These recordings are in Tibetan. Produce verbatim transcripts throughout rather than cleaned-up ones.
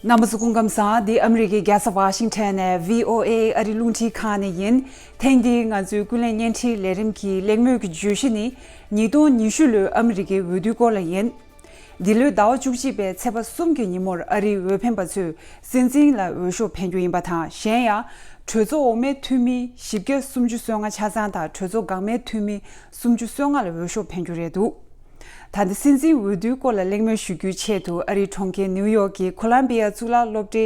རྣམ་པ་ཚོ་སྐུ་ཁམས་བཟང་། འདི་ཨ་མི་རི་ཀའི་རྒྱལ་ས་ཝ་ཤིང་ཊོན་ནས་བྷི་ཨོ་ཨེ་ཨ་རི་རླུང་འཕྲིན་ཁང་ནས་ཡིན། ཐེངས་འདིའི་ང་ཚོའི་ཀུན་གླེང་བརྙན་འཕྲིན་ལས་རིམ་གྱི་གླེང་མོལ་གྱི་བརྗོད་གཞི་ནི། ཉིས་སྟོང་ཉི་ཤུ་ལོའི་ཨ་མི་རི་ཀའི་འོས་བསྡུའི་སྐོར་ལ་ཡིན། འདི་ལོའི་ཟླ་བ་བཅུ་གཅིག་པའི་ཚེས་པ་གསུམ་གྱི་ཉིན་མོར་ཨ་རིའི་འོས་འཕེན་པ་ཚོས་སྲིད་འཛིན་ལ་འོས་ཤོག་འཕེན་རྒྱུ་ཡིན་པ་དང་། གཞན་ཡང་། གྲོས་ཚོགས་འོག་མའི་འཐུས་མི་བཞི་བརྒྱ་སུམ་ཅུ་སོ་ལྔ་ཆ་ཚང་དང་། གྲོས་ཚོགས་འགག་མའི་འཐུས་མི་སུམ་ཅུ་སོ་ལྔ་ལ་འོས་ཤོག་འཕེན་རྒྱུ་རེད་འདུག་ད་ལྟ་སྲིད་འཛིན་འོས་བསྡུའི་སྐོར་ལ་གླེང་མོལ་ཞུ་རྒྱུའི་ཆེད་དུ། ཨ་རིའི་གྲོང་ཁྱེར་ནིའུ་ཡོག་གི་ཁོ་ལམ་བི་ཡ་གཙུག་ལག་སློབ་གྲྭའི་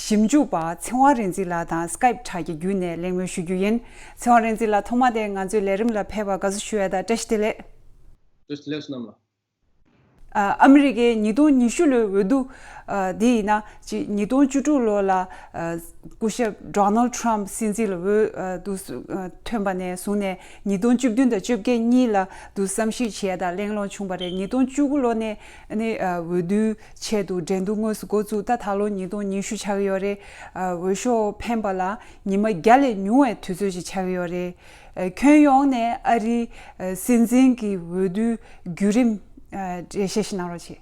ཞིབ་འཇུག་པ་ཚེ་དབང་རིག་འཛིན་ལགས་དང་སི་ཀའིབ་དྲ་རྒྱའི་བརྒྱུད་ནས་གླེང་མོལ་ཞུ་རྒྱུ་ཡིན། ཚེ་དབང་རིག་འཛིན་ལགས། ཐོག་མ་དེ་ང་ཚོའི་ལས་རིམ་ལ་ཕེབས་པར་དགའ་བསུ་ཞུ་ཡ་དང་བཀྲ་ཤིས་བདེ་ལེགས། བཀྲ་ཤིས་བདེ་ལེགས་བསོད་ནམས་ལགས། ཨ་ཨ་མི་རི་ཀའི་ཉིས་སྟོང་ཉི་ཤུ་ལོའི་འོས་བསྡུ། ཨ་དེ་ཡིན་ན་ཅིག་ཉིས་སྟོང་བཅུ་དྲུག་ལོ་ལ། ཨ་སྐུ་ཞབས་ཌོ་ནལ་ཌི་ཊརམ་ཕི་སྲིད་འཛིན་ལ་འོས་ཨ་བསྡུ་ཨ་ཐོན་པ་ནས་བཟུང་ནས། ཉིས་སྟོང་བཅུ་བདུན་དང་བཅོ་བརྒྱད་གཉིས་ལ་དུ་བསམ་གཞིག་བྱས་དང་གླེང་སློང་བྱུང་བ་རེད། ཉིས་སྟོང་བཅུ་དགུ་ལོ་ནས་ནི་ཨ་འོས་བསྡུའི་ཆེད་དུ་འགྲན་བསྡུར་དངོས་སུ་འགོ་བཙུགས། ད་ད་ལོ་ཉིས་སྟོང་ཉི་ཤུ་ཆགས་ཀྱི་ཡོད་རེད། ཨ་འོས་ཤོག་འཕེན་པ་ལ་ཉི་མ་བརྒྱ་ལས་ཉུང་བའི་དུས་ཚོད་ཅིག་ཆགས་ཀྱི་ཡོད་རེད། ཨ་ཁྱོན་ཡོངས་ནས་ཨ་རིའི་ཨ་སྲིད་འཛིན་གྱི་འོས་བསྡུའི་བརྒྱུད་རིམ་ཨ་འགྲེལ་བཤད་ཞིག་གནང་རོགས་གྱིས།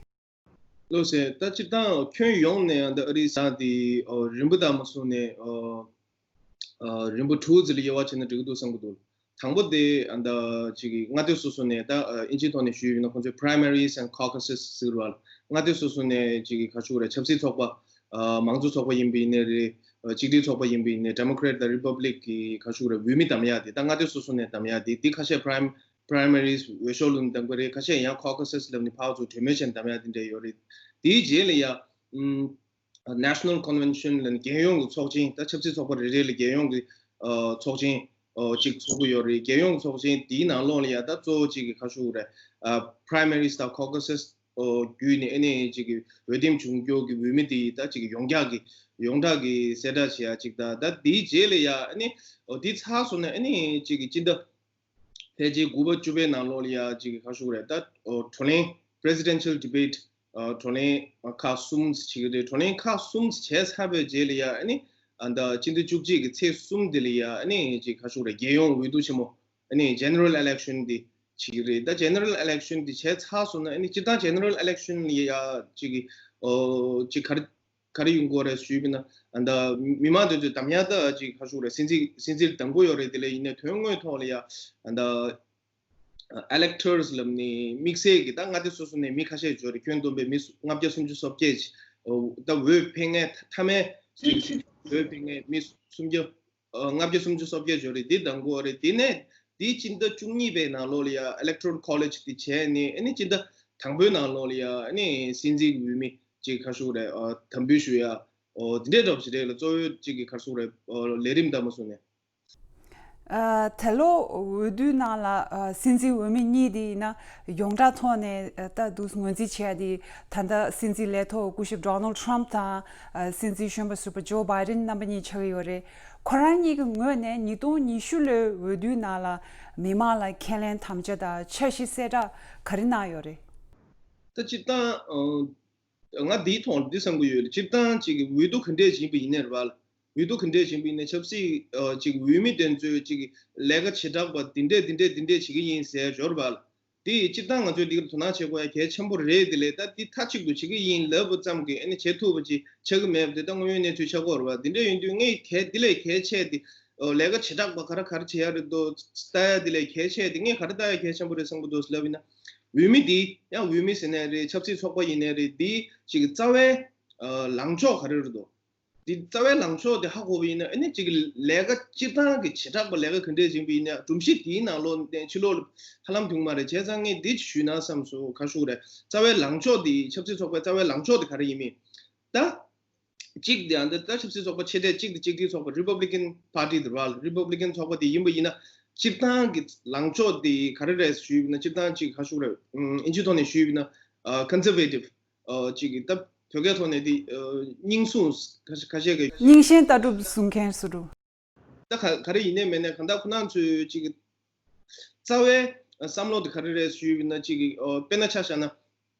ལགས་སོ། ད་སྤྱིར་བཏང་ཁྱོན་ཡོངས་ནས་ཡང་ད་ཨ་རིའི་ཟ་དེ་ཨོ་རིམ་པ་ལྟར་མ་སོང་ནས་ཨོ་ཨོ་རིམ་པ་དྲུག་ཙམ་ལ་དབྱེ་བ་ཕྱེ་ན་འགྲིག་གི་འདུག་བསམ་གི་འདུག་དང་པོ་དེ་ཨ་ད་ཅིག་གི་མངའ་སྡེ་སོ་སོ་ནས། ད་ཨ་ཨིན་ཇིའི་ཐོག་ནས་ཞུས་ཡིན་ན་ཁོང་ཚོས་primaries and caucuses ཟེར་བ། མངའ་སྡེ་སོ་སོ་ནས་ཅིག་གི་ག་ཞུ་རེད། ཆབ་སྲིད་ཚོགས་པ། ཨ་མང་གཙོ་ཚོགས་པ་ཡིན་པ་ཡིན་ནའི་རེད། ཨ་གཅིག་སྒྲིལ་ཚོགས་པ་ཡིན་པ་ཡིན་ནའི། Democrat དང་Republic གི་ག་ཞུ་རེད། འོས་མི་བདམས་ཡ་དེ། ད་མངའ་སྡེ་སོ་སོ་ནས་བདམས་ཡ་དེ། དེ་ཁ་ཤས་prime primaries འོས་ཤོག་བླུགས་ནས་བདམས་ཀྱི་རེད། ཁ་ཤས་ཡང་caucuses ལབ་ནས་ཕར་ཚུར་གྲོས་མོལ་བྱས་ནས་བདམས་ཡ་དེ་འདྲ་ཡོད་རེད། དེའི་རྗེས་ལ་ཡ་ཨམ་National Convention ལབ་ནས་རྒྱལ་ཡོངས་ཀྱི་ཚོགས་ཆེན། ད་ཆབ་སྲིད་ཚོགས་པ་རེ་རེ་ལ་རྒྱལ་ཡོངས་ཀྱི་ཨ་ཚོགས་ཆེན་ཨོ་གཅིག་ཚོགས་ཀྱི་ཡོད་རེད། རྒྱལ་ཡོངས་ཀྱི་ཚོགས་ཆེན་དེའི་ནང་ལོགས་ལ་ཡ་ད་གཙོ་བོ་གཅིག་གི་ག་ཞུ་རེད། ཨ་primaries དང་caucuses ཨོ་བརྒྱུད་ནས་ཨ་ནི་གཅིག་གི་འོས་འདེམས་བྱུང་རྒྱུ་གི་འོས་མི་དེ་ད་གཅིག་གི་ཡོངས་གྲགས་ཀྱི་ཡོངས་གྲགས་ཀྱི་གསལ་བསྒྲགས་བྱེད་ཡ་གཅིག་དང་། ད་དེའི་རྗེས་ལ་ཡ་ཨ་ནི་ཨོ་དེ་ཚར་སོང་ན་ཨ་ནི་གཅིག་གི་སྤྱི་ཟླ་ཕལ་ཆེར་དགུ་པ་བཅུ་པའི་ནང་ལོགས་ལ་ཡ་གཅིག་གི་ག་ཞུ་རེད། ད་ཨོ་བགྲོ་གླེང་presidential debate ཨོ་བགྲོ་གླེང་ཁག་གསུམ་བྱེད་ཀྱི་རེད། བགྲོ་གླེང་ཁག་གསུམ་བྱས་ཚར་བའི་རྗེས་ལ་ཡ་ཨ་ནི་ཨ་ད་སྤྱི་ཟླ་བཅུ་གཅིག་གི་ཚེས་གསུམ་དེ་ལ་ཡ་ཨ་ནི་གཅིག་ག་ཞུ་རེད། རྒྱལ་ཡོངས་འོས་བསྡུ་ཆེན་མོ་ཨ་ནི་general election དེ་བྱེད་ཀྱི་རེད། ད་general election དེ་བྱས་ཚར་སོང་ན་ཨ་ནི་སྤྱིར་བཏང་general election ལ་ཡ་གཅིག་གི་ཨོ་གཅིག་ག་རེ་ག་རེ་ཡོང་གི་རེད་ཞུས་པ་ཡིན་ན། ཨ་ད་མི་མང་དེ་ཚོས་བདམས་ཡ་ད་ཅིག་ག་ཞུ་རེད། སྲིད་འཛིན་སྲིད་འཛིན་བདམས་ཀྱི་ཡོད་རེད། དེ་ལས་ཡིན་ནའི་དོན་དངོས་ཐོག་ལ་ཡ་ཨ་ད་electors ལབ་ནས་དམིགས་བསལ་གྱི་ད་མངའ་སྡེ་སོ་སོ་ནས་མི་ཁ་ཤས་ཡོད་རེད། ཁྱོན་བསྡོམས་པའི་མི་ལྔ་བརྒྱ་སུམ་ཅུ་སོ་བརྒྱད་ཅིག་ཨོ་ད་འོས་འཕེན་མཁན། མཐའ་མའི་འོས་འཕེན་མཁན་མི་སུམ་བརྒྱ་ཨ་ལྔ་བརྒྱ་སུམ་ཅུ་སོ་བརྒྱད་ཡོད་རེད། འདི་བདམས་དགོས་རེད། དེ་ནས་འདི་སྤྱི་ཟླ་བཅུ་གཉིས་པའི་ནང་ལོགས་ལ་ཡ་electoral college དེ་བྱས་ནས་ཨ་ནི་སྤྱི་ཟླ་དང་པོའི་ནང་ལོགས་ལ་ཡ་ཨ་ནི་སྲིད་འཛིན་འོས་མི་ཅིག་ག་ཞུ་རེད། ཨ་དམ་འབུལ་ཞུ་ཡ་ཨོ་དེ་འདྲའི་འདྲ་པོ་ཞིག་རེད་ལ། གཙོ་བོའི་ཅིག་གི་ག་ཞུ་རེད། ཨོ་ལས་རིམ་ལྟ་བུ་སོང་ནས། ཨ་ད་ལོ་འོས་བསྡུའི་ནང་ལ་ཨ་སྲིད་འཛིན་འོས་མི་གཉིས་དེ་ཡིན་ན། ཡོངས་གྲགས་ཐོག་ནས་ཨ་ད་འདུག་ངོས་འཛིན་བྱས་ཏེ། ད་ལྟ་སྲིད་འཛིན་ལས་ཐོག་སྐུ་ཞབས་ཌོ་ནལ་ཌི་ཊརམ་ཕི་དང་། ཨ་སྲིད་འཛིན་གཞོན་པ་ཟུར་པ་ཇོ་བྷའི་ཌེན་རྣམ་པ་གཉིས་ཆགས་ཀྱི་ཡོད་རེད། ཁོ་རང་གཉིས་ཀྱི་ངོས་ནས་ཉིས་སྟོང་ཉི་ཤུ་ལོའི་འོས་བསྡུའི་ནང་ལ་མི་མང་ལ་ཁས་ལེན་དམ་བཅའ་དང་འཆར་གཞི་གསལ་བསྒྲགས་ག་རེ་གནང་ཡོད་རེད། ད་སྤྱིར་བཏང་ཨ་ང་འདིའི་ཐོག་འདི་བསམ་གྱི་ཡོད་ལ། སྤྱིར་བཏང་ཅིག་གི་འོས་བསྡུ་ག་འདྲས་ཡིན་པ་ཡིན་ནའི་རེད་པ། འོས་བསྡུ་ག་འདྲས་ཡིན་པ་ཡིན་ནའི་ཆབ་སྲིད་ཨ་ཅིག་འོས་མི་དེ་ཚོས་ཅིག་ལས་ཀ་བྱེ་བྲག་པ་འདི་འདྲས་འདི་འདྲས་འདི་འདྲས་བྱེད་ཀྱི་ཡིན་ཟེར་འབྱོར་བ་ལ། དེ་ཡིས་སྤྱིར་བཏང་ང་ཚོས་འདི་གར་དོ་སྣང་བྱེད་དགོས་ཡ་གལ་ཆེན་པོ་རེད། དེ་ལས་ད་འདི་མཐའ་གཅིག་ཏུ་བྱེད་ཀྱི་ཡིན་ལབ་པ་ཙམ་གྱིས་ཨ་ནི་བྱེད་ཐུབ་པ་ཅིག་ཆགས་ཀྱི་མེད་པ་དེ་ད་དངོས་ཡོད་གནས་ཚུལ་ཆགས་ཀྱི་ཡོད་རེད་པ། འདི་འདྲས་ཡིན་དུས་ངས་གལ་འདི་ལས་གལ་ཆེ་དེ་ལས་ཀ་བྱེ་བྲག་པ་ག་རེ་ག་རེ་བྱེད་ཡ་རེད་འདུག་ལྟ་ཡ་དེ་ལས་གལ་ཆེ་དེ་ངས་ག་རེ་ལྟ་ཡ་གལ་ཆེན་པོ་རེད་བསམ་གྱི་འདུག་ལབ་ཡིན་ན། འོས་མི་འདི་ཡང་འོས་མི་ཟེར་ནའི་རེད། ཆབ་སྲིད་ཚོགས་པ་ཡིན་ནའི་རེད། འདི་ཅིག་རྩ་བའི་ཨ་ལངས་ཕྱོགས་ག་རེ་རེད་འདུག་འདི་རྩ་བའི་ལངས་ཕྱོགས་དེ་ཧ་གོ་བ་ཡིན་ན་ཨ་ནི་ཅིག་ལས་ཀ་སྤྱིར་བཏང་གི་བྱེ་བྲག་པ་ལས་ཀ་ག་འདྲས་ཡིན་པ་ཡིན་ན་སྒྲོམ་གཞི་དེའི་ནང་ལོགས་ནས་ཕྱི་ལོགས་ལ་ཧ་ལམ་ཐུག་མ་རེད། བྱས་ཙང་ངས་འདི་ཞུས་ན་བསམ་སོང་། ག་ཞུ་རེད། རྩ་བའི་ལངས་ཕྱོགས་དེ་ཆབ་སྲིད་ཚོགས་པའི་རྩ་བའི་ལངས་ཕྱོགས་དེ་ག་རེ་ཡིན་མིན། ད་གཅིག་དེ་ཨ་འདི་ད་ཆབ་སྲིད་ཚོགས་པ་ཆེ་གྲས་གཅིག་དེ་གཅིག་སྒྲིལ་ཚོགས་པ་Republican Party དེ་རེད་པ། Republican ཚོགས་པ་དེ་ཡིན་པ་ཡིན་ན་སྤྱིར་བཏང་གི་ལངས་ཕྱོགས་དེ་ག་རེ་རེད་ཞུས་པ་ཡིན་ན། སྤྱིར་བཏང་ཅིག་ག་ཞུ་རེད། ཨིན་ཇི་ཐོག་ནས་ཞུས་པ་ཡིན་ན་ཨ་conservative ཨོ་ཅིག་གི་ད་བོད་སྐད་ཐོག་ནས་དེ་ཨོ་རྙིང་སྲུང་། ཁ་ཁ་ཤས་ཀྱི་རྙིང་ཞེན་ལྟ་གྲུབ་བཟུང་མཁན་སུ་རུ། ད་ག་ག་རེ་ཡིན་ནའི་མིན་ནའི་གང་ལྟར་ཁོ་རང་ཚོའི་ཅིག་གི་རྩ་བའི་བསམ་བློ་དེ་ག་རེ་རེད་ཞུས་པ་ཡིན་ན། ཅིག་གི་ཨོ་དཔེར་ན་ཆ་བཞག་ན་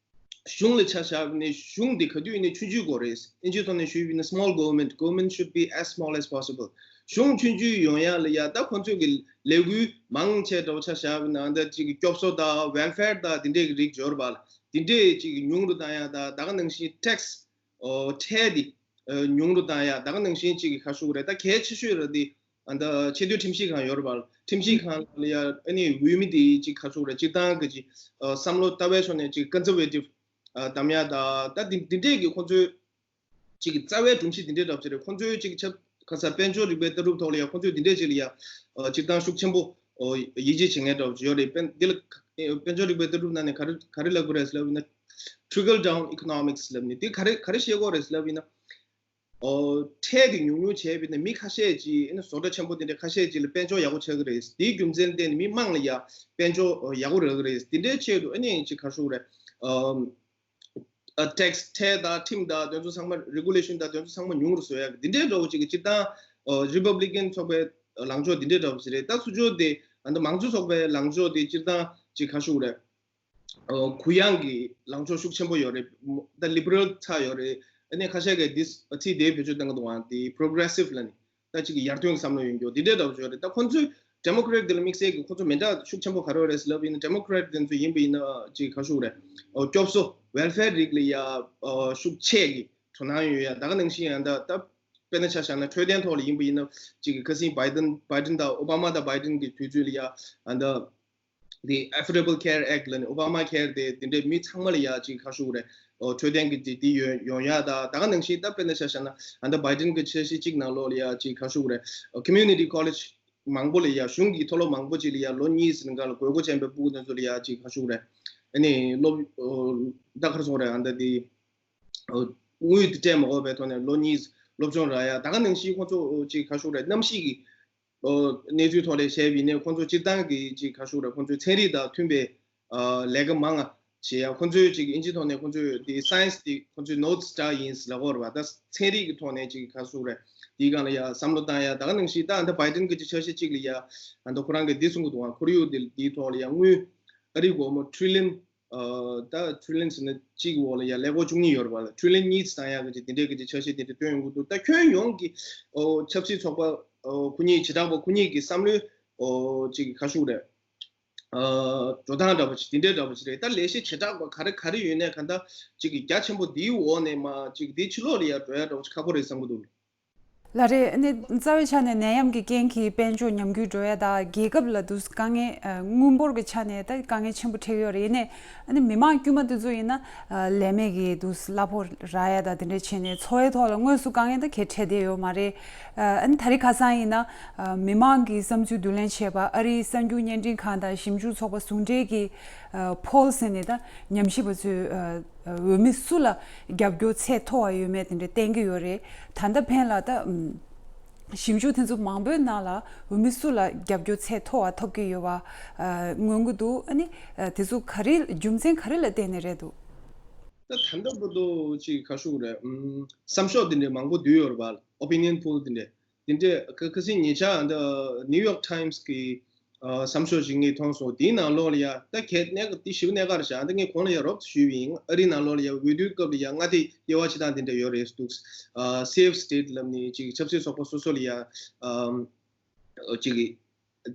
གཞུང་ལ་ཆ་བཞག་ནས་གཞུང་དེ་ག་དུས་ཡིན་ནའི་ཆུང་ཆུང་དགོས་རེད། ཨིན་ཇིའི་ཐོག་ནས་ཞུས་པ་ཡིན་ན་small government, government should be as small as possible. གཞུང་ཆུང་ཆུང་ཡོང་ཡ་ལ་ཡ་ད་ཁོང་ཚོས་ཀྱི་ལས་འགུལ་མང་ཆེ་འདྲ་བོ་ཆ་བཞག་པ་ཡིན་ན་ད་ཅིག་གི་སྐྱོབ་གསོ་དང་welfare དང་དེ་འདྲས་ཀྱི་རིགས་འབྱོར་བ་ལ་དེ་འདྲས་ཅིག་གི་ཉུང་རུ་བཏང་ཡ་དང་། ད་ག་ནང་བཞིན་tax ཨོ་ཁྲལ་དེ་ཨ་ཉུང་རུ་བཏང་ཡ། ད་ག་ནང་བཞིན་ཅིག་གི་ག་ཞུ་དགོས་རེད། ད་གལ་ཆེ་ཤོས་ར་དེ་ཨ་ད་ཆེས་མཐོའི་ཁྲིམས་ཞིབ་ཁང་ཡོད་རེད་པ། ཁྲིམས་ཞིབ་ཁང་ལ་ཡ་ཨ་ནི་འོས་མི་དེ་ཅིག་ག་ཞུ་དགོས་རེད། སྤྱིར་བཏང་གི་ཅིག་ཨ་བསམ་བློ་ལྟ་བའི་ཕྱོགས་ནས་ཅིག་ཀོན་སར་ཝེ་ཊིབ་ཨ་བདམས་ཡ། ད་ད་འདི་འདི་འདྲས་ཀྱི་ཁོང་ཚོའི་ཅིག་རྩ་བའི་སྒྲོམ་གཞི་འདི་འདྲས་འདྲ་པོ་ཅིག་རེད། ཁོང་ཚོའི་ཅིག་ཆབ་ག་ས་དཔལ་འབྱོར་རིག་པའི་ལྟ་གྲུབ་ཐོག་ལ་ཡ་ཁོང་ཚོས་འདི་འདྲས་ཅིག་ལ་ཡ་ཨ་སྤྱིར་བཏང་ཤུགས་ཆེན་པོ་ཨོ་ཡིད་ཆེས་བྱེད་མཁན་འདྲ་པོ་ཅིག་ཡོད་རེད། དཔལ་འདི་ལ་དཔལ་འབྱོར་རིག་པའི་ལྟ་གྲུབ་ནང་ནས་ག་རེ་ག་རེ་ལབ་དགོས་རེད་ལབ་ཡིན་ན། Trickle down economics ལབ་ནི་དེ་ག་རེ་ག་རེ་བཤད་དགོས་རེད་ལབ་ཡིན་ན། ཨོ་ཁྲལ་དེ་ཉུང་ཉུང་བྱས་པ་ཡིན་ན་མི་ཁ་ཤས་ཀྱིས་ཨ་ནི་བཟོ་གྲྭ་ཆེན་པོ་དེ་འདྲ་ཁ་ཤས་ཀྱིས་ལ་དཔལ་འབྱོར་ཡག་པོ་ཆགས་ཀྱི་རེད། དེའི་རྒྱུ་མཚན་བརྟེན་ནས་མི་མང་ལ་ཡ་དཔལ་འབྱོར་ཨོ་ཡག་པོ་རག་གི་རེད། དེ་འདྲའི་ཆེད་དུ་ཨ་ནི་ཅིག་ག་ཞུ་དགོས་རེད། ཨམ། ཨ་ཊེག་སི་ཁྲལ་དང་ཁྲིམས་དང་དེ་ཚོ་ཚང་མ་རེ་གུ་ལེ་ཤན་དང་དེ་ཚོ་ཚང་མ་ཉུང་རུ་བཟོ་ཡ་གི་འདི་འདྲའི་འདྲ་པོ་ཅིག་གི་སྤྱིར་བཏང་ཨོ་རི་པབ་ལི་ཀན་ཚོགས་པའི་ལངས་ཕྱོགས་འདི་འདྲའི་འདྲ་པོ་ཞིག་རེད། ད་ཚུར་ཕྱོགས་དེ་ཨ་ད་མང་གཙོ་ཚོགས་པའི་ལངས་ཕྱོགས་དེ་སྤྱིར་བཏང་ཅིག་ག་ཞུ་དགོས་རེད། ཨོ་གུ་ཡངས་ཀྱི་ལངས་ཕྱོགས་ཤུགས་ཆེན་པོ་ཡོད་རེད། ད་ལི་བྷི་རལ་ཚ་ཡོད་རེད། ཨ་ནི་ཁ་ཤས་ཀྱིས་འདི་ཚིག་དེ་བེད་སྤྱོད་གཏོང་གི་འདུག་ཨང་། དེ་པོ་རོ་གྷི་རེ་སིབ་ལབ་ནི། ད་ཅིག་ཡར་ཐོན་གྱི་བསམ་བློ་ཡོད་རྒྱུ་འདི་འདྲའི་འདྲ་པོ་ཅིག་ཡོད་རེད། ད་ཁོང་ཚོས་ཌེ་མོ་ཀེ་རེ་ཊི་དེ་ལ་དམིགས་བསལ་གྱི་ཁོང་ཚོ་མི་འདྲ་ཤུགས་ཆེན་པོ་ག་རེ་ཡོད་རེད་ལབ་ཡིན་ན། ཌེ་མོ་ཀེ་རེ་ཊི་དེ་ཚོ་ཡིན་པ་ཡིན་ན་ཅིག་ག་ཞུ་དགོས་རེད། ཨོ་སྐྱོབ་གསོ་ཝེལ་ཕེར་རིགས་ལ་ཡ་ཨོ་ཤུགས་ཆེ་གི་དོ་སྣང་ཡོད་ཡ། ད་ག་ནང་བཞིན་ཡང་ད་ད་དཔེར་ན་ཆ་བཞག་ན་འཕྲོད་བསྟེན་ཐོག་ལ་ཡིན་པ་ཡིན་ན་ཅིག་ཁ་སང་བྷའི་ཌེན་བྷའི་ཌེན་དང་ཨོ་བྷ་མ་དང་བྷའི་ཌེན་གྱི་དུས་ཚོད་ལ་ཡ་ཨ་ད། དེ་Affordable Care Act ལ་ནི་ཨོ་བྷ་མ་ཁེར་དེ་དེ་འདྲའི་མི་ཚང་མ་ལ་ཡ་ཅིག་ག་ཞུ་དགོས་རེད། ཨོ་འཕྲོད་བསྟེན་གྱི་དེ་དེ་ཡོང་ཡོང་ཡ། ད་ད་ག་ནང་བཞིན་ད་དཔེར་ན་ཆ་བཞག་ན་ཨ་ད་བྷའི་ཌེན་གྱི་འཆར་གཞི་གཅིག་ནང་ལོགས་ལ་ཡ་ཅིག་ག་ཞུ་དགོས་རེད། ཨོ་ཀོ་མུ་ནི་ཊི་ཀོ་ལེཇ་མང་པོ་ལ་ཡ་གཞུང་གི་མཐོ་སློབ་མང་པོ་ཅིག་ལ་ཡ་ལོ་གཉིས་ཟིན་ག་ལ་དགོས་མཁོ་ཅན་པའི་ཕྲུ་གུ་དེ་ཚོ་ལ་ཡ་ཅིག་ག་ཞུ་དགོས་རེད། ཨ་ནི་སློབ་ཨོ་ད་ག་རེ་ཟེར་དགོས་རེད། ཨ་ད་དེ་ཨོ་དངུལ་དེ་སྤྲད་མ་དགོས་པའི་ཐོག་ནས་ལོ་གཉིས་སློབ་སྦྱོང་རག་ཡ། ད་ག་ནང་བཞིན་ཁོང་ཚོ་ཅིག་ག་ཞུ་དགོས་རེད། གནམ་གཤིས་ཀྱི་ཨོ་གནས་ཚུལ་ཐོག་ལ་བཤད་པ་ཡིན་ན་ཁོང་ཚོ་སྤྱིར་བཏང་གི་ཅིག་ག་ཞུ་དགོས་རེད། ཁོང་ཚོའི་ཚན་རིག་དང་མཐུན་པའི་ཨ་ལས་ཀ་མང་ང་བྱེད་ཡ། ཁོང་ཚོའི་ཅིག་ཨིན་ཇི་ཐོག་ནས་ཁོང་ཚོའི་དེ་སའེན་སི་དེ་ཁོང་ཚོའི་North Star ཡིན་ལབ་དགོས་རེད་པ། ད་ཚན་རིག་གི་ཐོག་ནས་ཅིག་ག་ཞུ་དགོས་རེད། དེའི་སྒང་ལ་ཡ་བསམ་བློ་བཏང་ཡ། ད་ག་ནང་བཞིན་ད་ཨ་ད་བྷའི་ཌེན་གྱི་ཅིག་འཆར་གཞི་གཅིག་ལ་ཡ་ཨ་ད་ཁོ་རང་གིས་འདི་གསུང་གི་འདུག་ཨང་། ཁོར་ཡུག་དེ་དེའི་ཐོག་ལ་ཡ་དངུལ་ཨ་རི་སྒོར་མོ་ཊི་རི་ལི་ཡོན་ཨ་ད་ཊི་རི་ལི་ཡོན་ཟེར་ན་གཅིག་འོག་ལ་ཡ་ཀླད་ཀོར་བཅུ་གཉིས་ཡོད་རེད་པ། ཊི་རི་ལི་ཡོན་གཉིས་ཙམ་བཏང་ཡག་གི་ཅིག་དེ་འདྲའི་གི་ཅིག་འཆར་གཞི་དེ་འདྲ་བཏོན་ཡོང་གི་འདུག། ད་ཁྱོན་ཡོངས་ཀྱི་ཨོ་ཆབ་སྲིད་ཚོགས་པ་ཨོ་ཁོ་གཉིས་བྱེ་བྲག་པ་ཁོ་གཉིས་ཀྱི་བསམ་བློའི་ཨོ་ཅིག་ག་ཞུ་དགོས་རེད། ཨ་འགྲོ་སྟངས་འདྲ་པོ་ཅིག་དེ་འདྲའི་འདྲ་པོ་ཅིག་རེད། ད་ལས་གཞི་བྱེ་བྲག་པ་ག་རེ་ག་རེ་ཡོད་ནའི་གང་ལྟར་ཅིག་གི་རྒྱ་ཆེན་པོ་འདིའི་འོག་ནས་མར་ཅིག་འདི་ཕྱི་ལོགས་ལ་ཡ་འགྲོ་ཡ་འདྲ་པོ་ཅིག་ཁག་པོ་རེད་བསམ་གི་འདུག། ལགས་རེད། ཨ་ནི་རྩ་བའི་ཆ་ནས་ནད་ཡམས་ཀྱི་རྐྱེན་གྱིས་དཔལ་འབྱོར་ཉམས་རྒུད་འགྲོ་ཡ་དང་རྒྱལ་ཁབ་ལ་དུས་དཀའ་ངལ་ཨ་དངུལ་འབོར་གྱི་ཆ་ནས་ད་དཀའ་ངལ་ཆེན་པོ་འཕྲད་ཀྱི་ཡོད་རེད། ཡིན་ནའི་ཨ་ནི་མི་མང་དཀྱུས་མ་དེ་ཚོ་ཡིན་ན་ཨ་ལས་མེད་ཀྱི་དུས་གླ་ཕོགས་རག་ཡ་དང་དེ་འདྲ་བྱས་ནས་འཚོ་བའི་ཐོག་ལ་དངོས་སུ་དཀའ་ངལ་ད་གང་ཡང་འཕྲད་བསྡད་ཡོད་མ་རེད། ཨ་ནི་ད་རེས་ཁ་སང་ཡིན་ན་ཨ་མི་མང་གི་བསམ་ཚུལ་བསྡུ་ལེན་བྱས་པ་ཨ་རིའི་གསར་འགྱུར་བརྙན་འཕྲིན་ཁང་དང་ཞིབ་འཇུག་ཚོགས་པ་ཟུང་འབྲེལ་གྱི་ཨ་ཕོལ་ཟེར་ནས་ད་ཉམས་ཞིབ་པ་ཚོས་ཨ་འོས་མི་སུ་ལ་རྒྱབ་སྐྱོར་ཚད་མཐོ་བ་ཡོད་མེད་དེ་འདྲ་བསྟན་གྱི་ཡོད་རེད། ད་ལྟ་ཕན་ལ་ད་ཨམ་ཞིབ་འཇུག་དེ་ཚོ་མང་པོའི་ནང་ལ་འོས་མི་སུ་ལ་རྒྱབ་སྐྱོར་ཚད་མཐོ་བ་ཐོབ་ཀྱི་ཡོད་པ་ཨ་མངོན་གྱི་འདུག། ཨ་ནི་ཨ་དེ་ཚོ་ག་རེ་རྒྱུ་མཚན་ག་རེ་ལ་བརྟེན་ནས་རེད་འདུག། ད་ད་ལྟ་བར་དུ་ཅིག་ག་ཞུ་དགོས་རེད། ཨམ་བསམ་ཤོག་དེ་འདྲ་མང་པོ་བསྡུས་ཡོད་རེད་པ། Opinion poll དེ་འདྲ། དེ་འདྲས་ཁ་ཁ་སང་ཉེ་ཆར་ཨ་ད་New York Times གི་ཨ་བསམ་ཤོག་ཅིག་ངས་མཐོང་སོང་། དེའི་ནང་ལོགས་ལ་ཡ་ད་གལ་གནད་འགག་དེ་ཞེ་པོ་གནད་འགག་རེད་ཤག། ཨ་ད་ངས་གོང་ལ་ཡ་རོབ་ཙམ་ཞུས་པ་ཡིན། ཨ་རིའི་ནང་ལོགས་ལ་ཡ་འོས་བསྡུའི་སྐབས་ལ་ཡ་མངའ་སྡེ་དབྱེ་བ་ཕྱེ་སྟངས་དེ་འདྲ་ཡོད་རེད་འདུག། ཨ་Safe State ལབ་ནས་ཅིག་ཆབ་སྲིད་ཚོགས་པ་སོ་སོ་ལ་ཡ་ཨ་ཅིག་གི་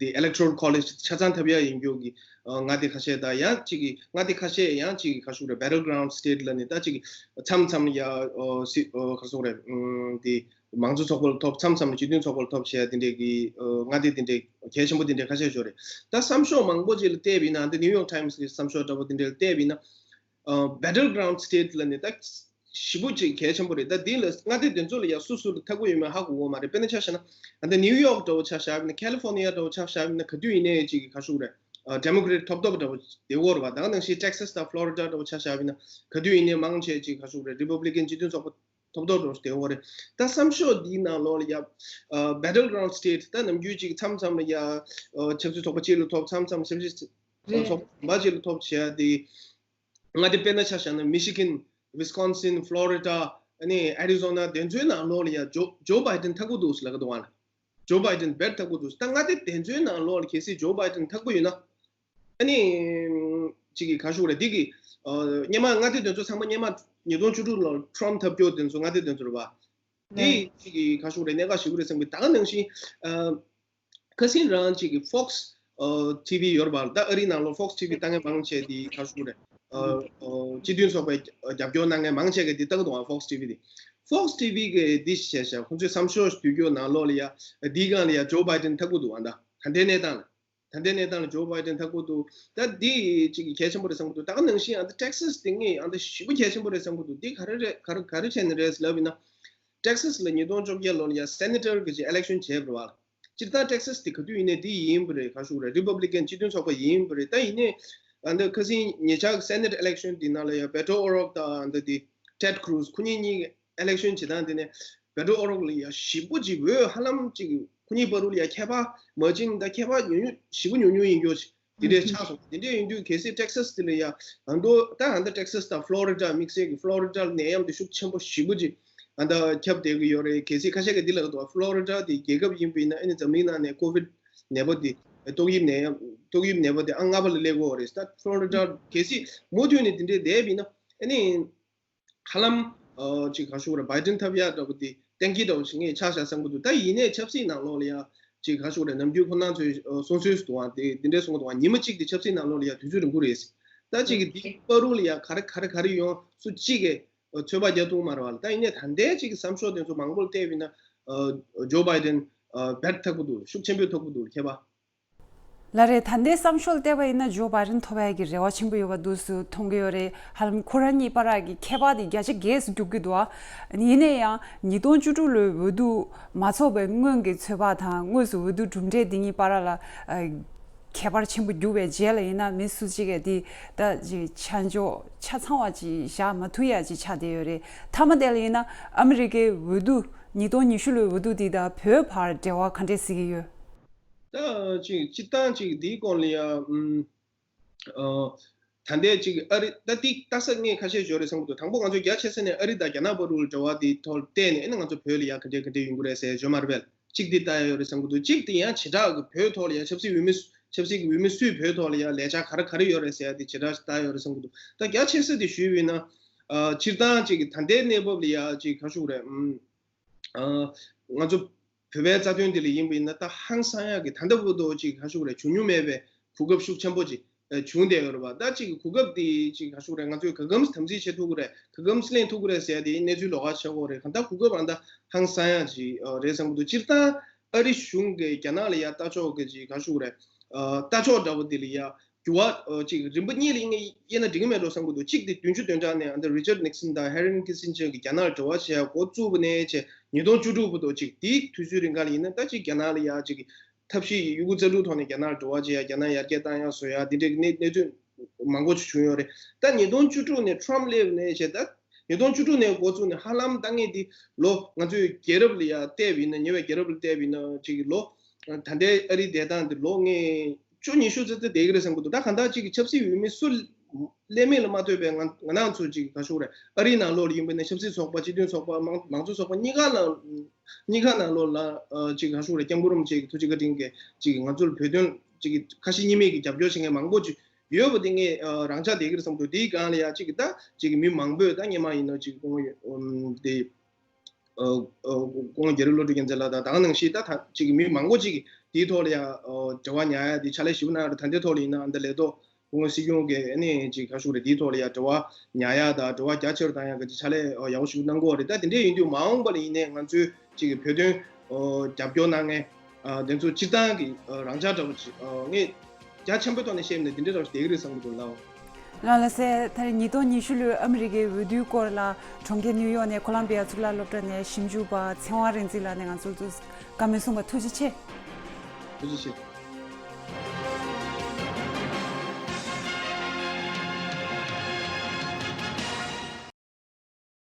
དེ་Electoral College ཆ་ཚང་འཐབ་ཡ་ཡིན་རྒྱུ་གི་ཨ་མངའ་སྡེ་ཁ་ཤས་དང་ཡང་ཅིག་གི་མངའ་སྡེ་ཁ་ཤས་ཡང་ཅིག་གི་ག་ཞུ་རེད། Battleground State ལབ་ནས་ད་ཅིག་མཚམས་མཚམས་ལ་ཡ་ཨོ་སི་ཨོ་ག་ཞུ་རེད། ཨམ་དེ་མང་གཙོ་ཚོགས་པ་ལ་ཐོབ། མཚམས་མཚམས་ལ་སྤྱི་མཐུན་ཚོགས་པ་ལ་ཐོབ་བྱས་དེ་འདྲས་ཀྱི་ཨོ་མངའ་སྡེ་དེ་འདྲས་གལ་ཆེན་པོ་དེ་འདྲས་ཁ་ཤས་ཡོད་རེད། ད་བསམ་ཤོག་མང་པོ་ཅིག་ལ་བལྟས་པ་ཡིན་ན། འདི་New York Times གི་བསམ་ཤོག་འདྲ་པོ་དེ་འདྲས་ལ་བལྟས་པ་ཡིན་ན། ཨ་Battleground State ལབ་ནས་ད་ཞེ་པོ་ཅིག་གལ་ཆེན་པོ་རེད། ད་འདི་ལ་མངའ་སྡེ་དེ་ཚོ་ལ་ཡ་སུ་སུ་ལ་ཐུག་གི་ཡོད་མེད་ཧ་གོ་གི་མ་རེད། དཔེར་ན་ཆ་བཞག་ན་ཨ་ད་New York འདྲ་པོ་ཆ་བཞག་པ་ཡིན་ན། California འདྲ་པོ་ཆ་བཞག་པ་ཡིན་ན། ག་དུས་ཡིན་ནའི་ཅིག་ག་ཞུ་རེད། ཨ་Democrat ཐོབ་ཐོབ་འདྲ་པོ་དེ་འོ་རེད་པ། ད་ག་ནང་བཞིན་Texas དང་Florida འདྲ་པོ་ཆ་བཞག་པ་ཡིན་ན། ག་དུས་ཡིན་ནའི་མང་ཆེ་ཅིག་ག་ཞུ་རེད། Republican སྤྱི་མཐུན་ཚོགས་པ་ཐོབ་ཐོབ་འདྲ་པོ་དེ་འོ་རེད། ད་བསམ་ཤོག་འདིའི་ནང་ལོགས་ལ་ཡ་ཨ་Battleground State ད་ནམ་རྒྱུན་ཅིག་མཚམས་མཚམས་ལ་ཡ་ཨ་ཆབ་སྲིད་ཚོགས་པ་གཅིག་ལ་ཐོབ། མཚམས་མཚམས་ཆབ་སྲིད་རེད། ཚོགས་པ་གཞན་པ་གཅིག་ལ་ཐོབ་བྱས་ཏེ། མངའ་སྡེ་དཔེར་ན་ཆ་བཞག་ན་Michigan, Wisconsin, Florida ཨ་ནི་Arizona དེ་ཚོའི་ནང་ལོགས་ལ་ཡ་ཇོ་ཇོ་བྷའི་ཌེན་ཐུག་གི་འདུག་ཟེར་ལབ་ཀྱི་འདུག་ཨ་ནི། ཇོ་བྷའི་ཌེན་རྦད་ཐུག་གི་འདུག། ད་མངའ་སྡེ་དེ་ཚོའི་ནང་ལོགས་ལ་གལ་སྲིད་ཇོ་བྷའི་ཌེན་ཐུག་པ་ཡིན་ན། ཨ་ནི་ཅིག་གི་ག་ཞུ་རེད། འདི་གི་ཨ་སྔོན་མ་མངའ་སྡེ་དེ་ཚོ་ཚང་མ་སྔོན་མ་ཉིས་སྟོང་བཅུ་དྲུག་ལོར་Trump ཐབས་སྐྱོ་དེ་ཚོ་མངའ་སྡེ་དེ་ཚོ་རེད་པ། འདི་ཅིག་གི་ག་ཞུ་རེད། གནད་འགག་ཞེ་པོ་རེད་བསམ་གི། ད་ག་ནང་བཞིན་ཨ་ཁ་སང་རང་ཅིག་གི་Fox ཨ་TV ཡོད་རེད་པ། ད་ཨ་རིའི་ནང་ལོགས་Fox TV ལྟ་མཁན་མང་ཆེ་དེ་ག་ཞུ་རེད། ཨ་ཨ་སྤྱི་མཐུན་ཚོགས་པའི་རྒྱབ་སྐྱོར་གནང་མཁན་མང་ཆེ་གིས་འདི་ལྟ་གི་འདུག་ཨ། Fox TV དེ། Fox TV གིས་འདི་བཤད་ཤག་ཁོང་ཚོས་བསམ་ཤོག་བསྡུས་རྒྱུ་ནང་ལོགས་ལ་ཡ་འདིའི་སྒང་ལ་ཡ་ཇོ་བྷའི་ཌེན་ཐག་པོ་འདུག་ཨ། ད་ད་ལྟའི་གནས་སྟངས་ལ། ད་ལྟའི་གནས་སྟངས་ལ་ཇོ་བྷའི་ཌེན་ཐག་པོ་འདུག་ད་འདི་ཅིག་གལ་ཆེན་པོ་རེད་བསམ་གི་འདུག་ད་ག་ནང་བཞིན་ཨ་ད་ཊེག་སཱས་དེ་ངས་ཨ་ད་ཞེ་པོ་གལ་ཆེན་པོ་རེད་བསམ་གི་འདུག་འདི་ག་རེ་རེད། ག་རེ་ག་རེ་བྱས་ནས་རེད་ལབ་ཡིན་ན། ཊེག་སཱས་ལ་ཉིས་སྟོང་བཅོ་བརྒྱད་ལོ་ལ་ཡ་སེ་ནེ་ཊར་གི་ཅིག་ཨི་ལེག་ཤན་བྱས་པ་རེད་བ། སྤྱིར་བཏང་ཊེག་སཱས་དེ་ག་དུས་ཡིན་ནའི་འདི་ཡིན་པ་རེད། ག་ཞུ་རེད། རི་པབ་ལི་ཀན་སྤྱི་མཐུན་ཚོགས་པ་ཡིན་པ་རེད། ད་ཡིན་ནའི་ཨ་ད་ཁ་སང་ཉེ་ཆར་གི་སེ་ནེ་ཊི་ཨི་ལེག་ཤན་དེ་ནང་ལ་ཡ་བེ་ཊོ་ཨོ་རོག་དང་ཨ་ད་དེ་ཊེཌ་ཁུ་རུ་ཛི་ཁོ་གཉིས་གཉིས་ཀྱི་ཨི་ལེག་ཤན་བྱེད་སྟངས་དེ་ནས་བེ་ཊོ་ཨོ་རོག་ལ་ཡ་ཞེ་པོ་ཅིག་འོས་ཧ་ལམ་ཅིག་ཁོ་གཉིས་བར་དུ་ལ་ཡ་ཁྱད་པར་མ་བྱིན་ད་ཁྱད་པར་ཉུང་ཉུང་ཞེ་པོ་ཉུང་ཉུང་ཡིན་རྒྱུ་ཞིག་དེ་འདྲའི་ཆགས་སོང་། དེ་འདྲའི་ཡིན་དུས་གལ་སྲིད་ཊེག་སཱས་དེ་ལ་ཡ་ཨ་མདོ་ད་ཨ་ད་ཊེག་སཱས་དང་ཕློ་རི་ཌ་དམིགས་བསལ་གྱི་ཕློ་རི་ཌ་ལ་ནད་ཡམས་དེ་ཤུགས་ཆེན་པོ་ཞེ་པོ་ཅིག་ཨ་ད་ཁྱབ་བསྡད་ཀྱི་ཡོད་རེད། གལ་སྲིད་ཁ་ཤས་ཀྱིས་འདི་ལབ་འདུག་ཕློ་རི་ཌ་དེ་རྒྱལ་ཁབ་ཡིན་པ་ཡིན་ན་ཨ་ནི་འཛམ་གླིང་ནང་ནས་ཀོ་ཝིཌ་ནད་པ་དེ་ཏོག་དབྱིབས་ནད་ཡམས་ཏོག་དབྱིབས་ནད་པ་དེ་ཨང་ལྔ་པ་ལ་སླེབས་ཀྱི་ཡོད་རེད། ད་ཕློ་རི་ཌ་གལ་སྲིད་མུ་མཐུད་ནས་དེ་འདྲའི་བསྡད་པ་ཡིན་ན་ཨ་ནི། ཧ་ལམ། ཨ་ཅིག་ག་ཞུ་རེད། བྷའི་ཌེན་ཐོབ་ཡག་འདྲ་པོ་དེ་གཏན་འཁེལ་འདྲ་པོ་ཞིག་ངས་ཆགས་བཞག་བསམ་གྱི་འདུག་ད་ཡིན་ནའི་ཆབ་སྲིད་ནང་ལོགས་ལ་ཡ་ཅིག་ག་ཞུ་རེད། ནམ་རྒྱུན་ཁོ་རང་ཚོས་ཨ་གསུང་སྲོལ་ཞིག་འདུག་ཨ། དེ་དེ་འདྲའི་གསུང་གི་འདུག་ཨ། ཉི་མ་གཅིག་དེ་ཆབ་སྲིད་ནང་ལོགས་ལ་ཡ་དུས་ཚོད་རིང་པོ་རེད། ད་ཅིག་གི་དེའི་བར་དུ་ལ་ཡ་ག་རེ་ག་རེ་ག་རེ་ཡོང་སུ་གཅིག་གིས་ཨ་ཚོད་དཔག་རྒྱག་ཐུབ་མ་རེད་བ་ལ། ད་ཡིན་ནའི་ད་ལྟའི་ཅིག་གི་བསམ་ཤོག་དེ་ཚོ་མང་པོ་ལ་བལྟས་པ་ཡིན་ན་ཨ་ཇོ་བྷའི་ཌེན་ཨ་བེཊ་ཐག་པོ་འདུག་ཤུགས་ཆེན་པོས་ཐག་པོ་འདུག་ལ་ཁྱད་པར། ལགས་རེད། ད་ལྟའི་བསམ་ཤོག་ལ་བལྟས་པ་ཡིན་ན་ཇོ་བྷའི་ཌེན་ཐོབ་ཡག་གི་རེ་བ་ཆེན་པོ་ཡོད་པ་འདུག་སུ་མཐོང་གི་ཡོད་རེད། ཧ་ལམ་ཁོ་རང་གཉིས་བར་གྱི་ཁྱད་པར་དེ་བརྒྱ་ཆ་བརྒྱད་སུ་རྒྱུག་གི་འདུག་ཨ། ཡིན་ན་ཡང་ཉིས་སྟོང་བཅུ་དྲུག་ལོའི་འོས་བསྡུ་མ་ཚོགས་པའི་སྔོན་གྱི་ཚོད་དཔག་དང་དངོས་སུ་འོས་བསྡུ་གྲུབ་འབྲས་འདི་གཉིས་བར་ལ་ཨ་ཁྱད་པར་ཆེན་པོ་རྒྱུག་པའི་རྗེས་ལ་ཡིན་ན་མི་སུ་གཅིག་གིས་འདི་ད་ཅིག་ཆ་འཇོག་ཆ་ཚང་བ་ཅིག་བཞག་མ་ཐུབ་ཡག་ཅིག་ཆགས་བསྡད་ཡོད་རེད། མཐའ་མ་དེ་ལ་ཡིན་ན་ཨ་མི་རི་ཀའི་འོས་བསྡུ་ཉིས་སྟོང་ཉི་ཤུ་ལོའི་འོས་བསྡུ་འདི་དང་བོད་བར་འབྲེལ་བ་ག་འདྲས་གཟིགས་ཀྱི་ཡོད། ད་ཅིག་སྤྱིར་བཏང་ཅིག་འདིའི་སྐོར་ལ་ཡ་ཨམ་ཨ་ད་ལྟའི་ཅིག་ཨ་རི་ད་འདི་ལྟ་ས་ངས་ཁ་ཤས་ཞོར་རེ་བསམ་གྱི་འདུག་དང་པོ་ང་ཚོ་རྒྱ་ཆེ་ས་ནས་ཨ་རི་དང་རྒྱ་ནག་བར་དུ་འབྲེལ་བ་འདི་ཐོག་བལྟས་ནས་ཨ་ནི་ང་ཚོ་བོད་ལ་ཡ་ག་འདྲས་ག་འདྲས་ཡོང་གི་རེད་ཟེར་ཞོར་མ་རེད་པས། གཅིག་འདི་ལྟ་ཡ་ཡོད་རེད་བསམ་གྱི་འདུག་གཅིག་འདི་ཡང་བྱེ་བྲག་གི་བོད་ཐོག་ལ་ཡ་ཆབ་སྲིད་འོས་མི་ཆབ་སྲིད་ཀྱི་འོས་མི་སུས་བོད་ཐོག་ལ་ཡ་ལས་འཆར་ག་རེ་ག་རེ་ཡོད་རེད་ཟེར་ཡ་འདི་བྱེ་བྲག་ལྟ་ཡ་ཡོད་རེད་བསམ་གྱི་འདུག་ད་རྒྱ་ཆེ་ས་འདི་ཞུས་པ་ཡིན་ན་ཨ་སྤྱིར་བཏང་ཅིག་ད་ལྟའི་གནས་བབ་ལ་ཡ་ཅིག་ག་ཞུ་དགོས་རེད། ཨ་ང་ཚོ་བོད་པའི་རྩ་དོན་འདི་ལ་ཡིན་པ་ཡིན་ན་ད་ཧང་སང་ཡག་གི་ད་ལྟ་བར་དུ་ཅིག་ག་ཞུ་དགོས་རེད། བྱུང་མྱོང་མེད་པའི་གོ་སྐབས་ཤུགས་ཆེན་པོ་ཅིག་ཨ་བྱུང་བསྡད་ཡོད་རེད་པ། ད་ཅིག་གོ་སྐབས་འདི་ཅིག་ག་ཞུ་དགོས་རེད། ང་ཚོས་ག་གམ་དམ་འཛིན་བྱེད་ཐུབ་ཀྱི་རེད། ག་གམ་ལེན་ཐུབ་ཀྱི་རེད་ཟེར་ཡ་དེ་གནས་ཚུལ་ལོགས་ཀ་ཆགས་ཀྱི་རེད། གང་ལྟར་གོ་སྐབས་ཨ་ད་ཧང་སང་ཡག་ཅིག་ཨ་རེད་བསམ་གྱི་འདུག་སྤྱིར་བཏང་ཨ་རི་གཞུང་གིས་རྒྱ་ནག་ལ་ཡ་ལྟ་ཕྱོགས་ཀྱི་ཅིག་ག་ཞུ་དགོས་རེད། ཨ་ལྟ་ཕྱོགས་འདྲ་པོ་འདི་ལ་ཡ་འགྱུར་བ་ཨ་ཅིག་རིམ་པ་གཉིས་ལ་ཡིན་ངེས་དབྱེ་ན་འགྲིག་གི་མེད་འགྲོ་བསམ་གྱི་འདུག་གཅིག་དེ་བདུན་ཅུ་དོན་གྲངས་ནས་ཨ་ད་རི་ཅར་ནིག་སན་དང་ཧེ་རན་ཁི་སིན་ཇར་གྱིས་རྒྱ་ནག་ལ་འབྲེལ་བ་བྱེད་ཡ་འགོ་བཙུགས་པ་ནས་བྱས་ཉིས་སྟོང་བཅུ་དྲུག་བར་དུ་ཅིག་དེའི་དུས་ཚོད་རིང་ག་ལ་ཡིན་ན་ད་ཅིག་རྒྱ་ནག་ལ་ཡ་ཅིག་ཐབས་ཤེས་ཡོད་རྒུ་རྩལ་སྤྲུགས་ཐོག་ནས་རྒྱ་ནག་ལ་འབྲེལ་བ་བྱེད་ཡ་རྒྱ་ནག་ཡར་རྒྱས་བཏང་ཡ་བཟོ་ཡ་དེ་འདྲའི་གནས་གནས་ཚུལ་མང་པོ་ཅིག་བྱུང་ཡོད་རེད། ད་ཉིས་སྟོང་བཅུ་དྲུག་ནས་ཊརམ་སླེབས་ནས་བྱས་ད། ཉིས་སྟོང་བཅུ་དྲུག་ནས་འགོ་བཙུགས་ནས་ཧ་ལམ་ད་ངས་འདི་ལོ་ང་ཚོའི་རྒྱལ་རབས་ལ་ཡ་བལྟས་པ་ཡིན་ན་ཉེ་བའི་རྒྱལ་རབས་ལ་བལྟས་པ་ཡིན་ན་ཅིག་ལོ་ད་ལྟའི་ཨ་རིའི་བསྡད་སྟངས་འདི་ལོ་ངས་བཅུ་ཉི་ཤུ་ཙམ་ཙམ་བསྡད་ཀྱི་རེད་བསམ་གྱི་འདུག་ད་གང་ལྟར་ཅིག་གི་ཆབ་སྲིད་འོས་མི་སུ་སླེབས་མིན་ལ་མ་ལྟོས་པའི་ང་ང་རང་ཚོ་ཅིག་ག་ཞུ་དགོས་རེད། ཨ་རིའི་ནང་ལོགས་ལ་ཡིན་པ་ན་ཆབ་སྲིད་ཚོགས་པ་སྤྱི་མཐུན་ཚོགས་པ་མང་མང་གཙོ་ཚོགས་པ་གཉིས་ཀ་ལ་གཉིས་ཀ་ནང་ལོགས་ལ་ཅིག་ག་ཞུ་དགོས་རེད། སྐྱབས་མགོན་རིན་པོ་ཆེ་གི་ཐུགས་རྗེ་བཀའ་དྲིན་གྱིས་ཅིག་ང་ཚོར་བོད་དོན་ཅིག་ཁ་ཞེ་གཉིས་མེད་ཀྱི་རྒྱབ་སྐྱོར་བྱེད་མཁན་མང་པོ་ཅིག་ཡོད་པ་དེ་ངས་ཨ་རང་འཇགས་བསྡད་ཀྱི་རེད་བསམ་འདུག་དེའི་སྒང་ལ་ཡ་གཅིག་གི་ད་གཅིག་གི་མི་མང་པོས་ད་སྔོན་མ་ཡིན་ན་གཅིག་སྐུ་ངོ་ཨམ་དེ་ཨ་ཨ་སྐུ་ངོ་རྒྱ་རི་བློ་གྲོས་རྒྱལ་མཚན་ལགས་དང་ད་ག་ནང་བཞིན་ད་ད་གཅིག་གི་མི་མང་པོ་གཅིག་གིས་དེའི་ཐོག་ལ་ཡ་ཨ་འབྲེལ་བ་ཉར་ཡ་དེ་ཕྱག་ལས་ཞེ་པོ་གནང་ཡ་རེད། ད་ལྟའི་ཐོག་ལ་ཡིན་ན་ཨ་ད་ལས་ཐོག་སྐུ་ངོ་སྲིད་སྐྱོང་གིས་ཨ་ནི་གཅིག་ག་ཞུ་རེད། དེའི་ཐོག་ལ་ཡ་འབྲེལ་བ་ཉར་ཡ་དང་འབྲེལ་བ་རྒྱ་ཆེ་རུ་བཏང་ཡ་གི་ཕྱག་ལས་ཨ་ཡག་པོ་ཞེ་པོ་གནང་གི་ཡོད་རེད། ད་དེ་འདྲས་ཡིན་དུས་མ་འོངས་པ་ལ་ཡིན་ནའི་ང་ཚོའི་གཅིག་གི་བོད་དོན་ཨོ་རྒྱབ་སྐྱོར་གནང་མཁན་ཨ་དེ་ཚོ་སྤྱིར་བཏང་གི་ཨ་རང་འཇགས་འདྲ་པོ་ཅིག་ཨ་ངས་རྒྱ་ཆེན་པོའི་ཐོག་ནས་བཤད་ནས་འདི་འདྲའི་འདྲ་པོ་ཞིག་བསྡད་ཀྱི་རེད་བསམ་གྱི་འདུག་ལགས། ལགས་ལགས་སེ། ད་རེས་ཉིས་སྟོང་ཉི་ཤུ་ལོའི་ཨ་མི་རི་ཀའི་འོས་བསྡུའི་སྐོར་ལ་གྲོང་ཁྱེར་ནིའུ་ཡོག་ནས་ཁོ་ལམ་བི་ཡ་གཙུག་ལག་སློབ་གྲྭ་ནས་ཞིབ་འཇུག་པ་ཚེ་དབང་རིག་འཛིན་ལགས་ནས་ང་ཚོ་ལ་བཀའ་མོལ་གསུངས་པ་ཐུགས་རྗེ་ཆེ། ཐུགས་རྗེ་ཆེ།